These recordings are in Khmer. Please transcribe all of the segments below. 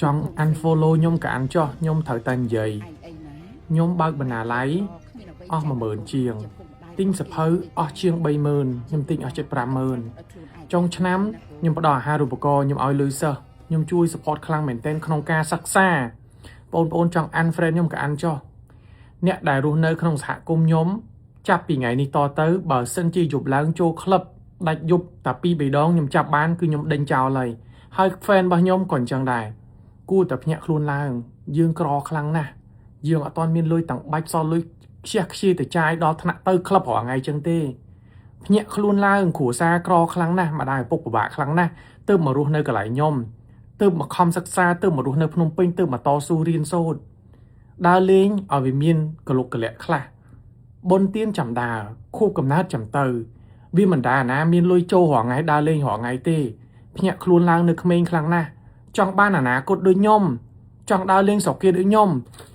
ចង់ unfollow ខ្ញុំក៏ un ចុះខ្ញុំត្រូវតែនិយាយខ្ញុំបើកបណ្ណាល័យអស់10000ជាង ទិញសភៅអស់ជាង30000ខ្ញុំទិញអស់ជិត50000ចុងឆ្នាំខ្ញុំផ្ដល់អាហារូបករណ៍ខ្ញុំឲ្យលុយសិស្សខ្ញុំជួយ support ខ្លាំងមែនទែនក្នុងការសិក្សាបងប្អូនចង់ unfriend ខ្ញុំក៏ un ចុះអ្នកដែលរស់នៅក្នុងសហគមន៍ខ្ញុំចាប់ពីថ្ងៃនេះតទៅបើសិនជាយប់ឡើងចូលក្លឹបដាច់យប់តែ2 3ដងខ្ញុំចាប់បានគឺខ្ញុំដេញចោលហើយហើយ fan របស់ខ្ញុំក៏អញ្ចឹងដែរគួរតែភ្ញាក់ខ្លួនឡើង យើងក្រខ្លាំងណាស់យើងអត់ទាន់មានលុយទាំងបាច់សល់លុយខ្ជះខ្ជាយទៅចាយដល់ថ្នាក់ទៅក្លឹបរាល់ថ្ងៃចឹងទេភ្ញាក់ខ្លួនឡើងគ្រួសារក្រខ្លាំងណាស់ម្ដាយឪពុកពិបាកខ្លាំងណាស់ទើបមករស់នៅកន្លែងខ្ញុំទើបមកខំសិក្សាទើបមករស់នៅភ្នំពេញទើបមកតស៊ូរៀនសូត្រដើរលេងឲ្យវាមានកលុកកលៈខ្លះបុណ្យទៀនចាំដើរខួបកំណើតចាំទៅ វាមិនដែលអាណាមានលុយចូលរាល់ថ្ងៃដើរលេងរាល់ថ្ងៃទេភ្ញាក់ខ្លួនឡើងនៅក្មេងខ្លាំងណាស់ចង់បានអនាគតដូចខ្ញុំចង់ដើរលេងស្រុកគេដូចខ្ញុំ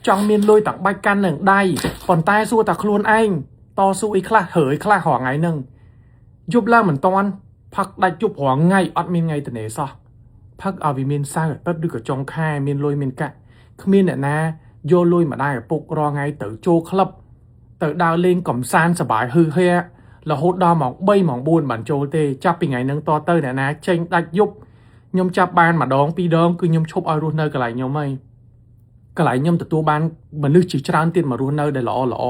ចង់មានលុយទាំងបាច់កាន់នឹងដៃប៉ុន្តែសួរតែខ្លួនឯងតស៊ូអីខ្លះរើអីខ្លះរាល់ថ្ងៃហ្នឹងយប់ឡើងមិនតាន់ផឹកដាច់យប់រាល់ថ្ងៃអត់មានថ្ងៃតនេសោះផឹកឲ្យវាមានសៅរ៍អាទិត្យឬក៏ចុងខែមានលុយមានកាក់គ្មានអ្នកណាយកលុយម្ដាយឪពុករាល់ថ្ងៃទៅចូលក្លឹបទៅដើរលេងកំសាន្តសប្បាយហឺហែរហូតដល់ម៉ោង3ម៉ោង4បានចូលទេចាប់ពីថ្ងៃហ្នឹងតទៅអ្នកណាចេញដាច់យប់ខ្ញុំចាប់បានម្ដងពីរដងគឺខ្ញុំឈប់ឲ្យរស់នៅកន្លែងខ្ញុំហើយកន្លែងខ្ញុំទទួលបានមនុស្សជាច្រើនទៀតមករស់នៅដែលល្អល្អ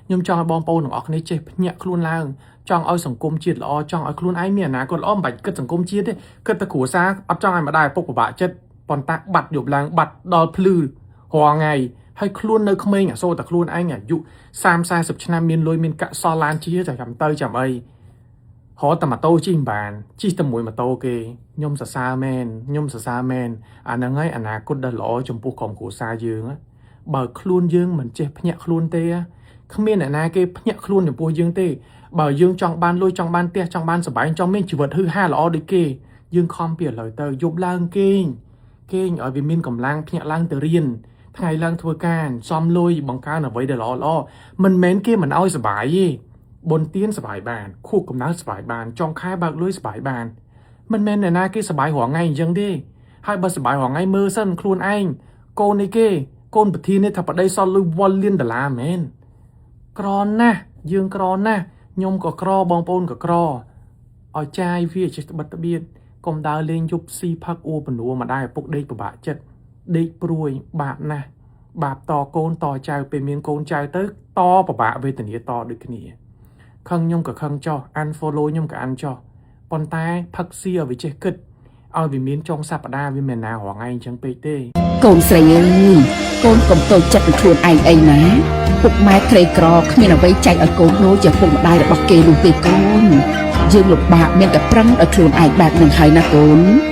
ខ្ញុំចង់ឲ្យបងប្អូនទាំងអស់គ្នាចេះភ្ញាក់ខ្លួនឡើងចង់ឲ្យសង្គមជាតិល្អចង់ឲ្យខ្លួនឯងមានអនាគតល្អមិនបាច់គិតសង្គមជាតិទេគិតតែគ្រួសារអត់ចង់ឲ្យម្ដាយឪពុកពិបាកចិត្តប៉ុន្តែបាត់យប់ឡើងបាត់ដល់ភ្លឺរាល់ថ្ងៃហើយខ្លួននៅក្មេងអាសូរតែខ្លួនឯងអាយុ30 40ឆ្នាំមានលុយមានកាក់សល់ឡានជាចាំទៅចាំអីរត់តែម៉ូតូជិះមិនបានជិះតែមួយម៉ូតូគេខ្ញុំសរសើរមែនខ្ញុំសរសើរមែនអាហ្នឹងហើយអនាគតដ៏ល្អចំពោះក្រុមគ្រួសារយើងណាបើខ្លួនយើងមិនចេះភ្ញាក់ខ្លួនទេគ្មានអ្នកណាគេភ្ញាក់ខ្លួនចំពោះយើងទេបើយើងចង់បានលុយចង់បានផ្ទះចង់បានសបែងចង់មានជីវិតហឺហាល្អដូចគេយើងខំពីឥឡូវទៅយប់ឡើងគេងគេងឲ្យវាមានកម្លាំងភ្ញាក់ឡើងទៅរៀនថ្ងៃឡើងធ្វើការសំលុយបង្កើនអ្វីដែលល្អល្អមិនមែនគេមិនឲ្យសបាយទេបុណ្យទៀនសបាយបានខួបកំណើតសបាយបានចុងខែបើកលុយសបាយបានមិនមែនអ្នកណាគេសបាយរាល់ថ្ងៃអញ្ចឹងទេហើយបើសបាយរាល់ថ្ងៃមើលសិនខ្លួនឯងកូននេះគេកូនប្រធាននេះថាប្តីសល់លុយវល់លានដុល្លារមែនក្រណាស់យើងក្រណាស់ខ្ញុំក៏ក្របងប្អូនក៏ក្រឲ្យចាយវាចេះត្បិតត្បៀតកុំដើរលេងយប់ស៊ីផឹកអួពនួម្ដាយឪពុកដេកពិបាកចិត្តដេកព្រួយបាបណាស់បាបតកូនតចៅពេលមានកូនចៅទៅតពិបាកវេទនាតដូចគ្នាខឹងខ្ញុំក៏ខឹងចោះ unfollow ខ្ញុំក៏ un ចោះប៉ុន្តែផឹកស៊ីឲ្យវាចេះគិតឲ្យវាមានចុងសប្តាហ៍វាមិនណារាល់ថ្ងៃអញ្ចឹងពេកទេ កូនស្រីអើយកូនកុំតូចចិត្តនឹងខ្លួនឯងអីណាពុកម៉ែក្រីក្រគ្មានអ្វីចែកឲ្យកូនដូចជាពុកម្ដាយរបស់គេនោះទេកូនយើងលំបាកមានតែប្រឹងឲ្យខ្លួនឯងបែបនឹងហើយណាកូន។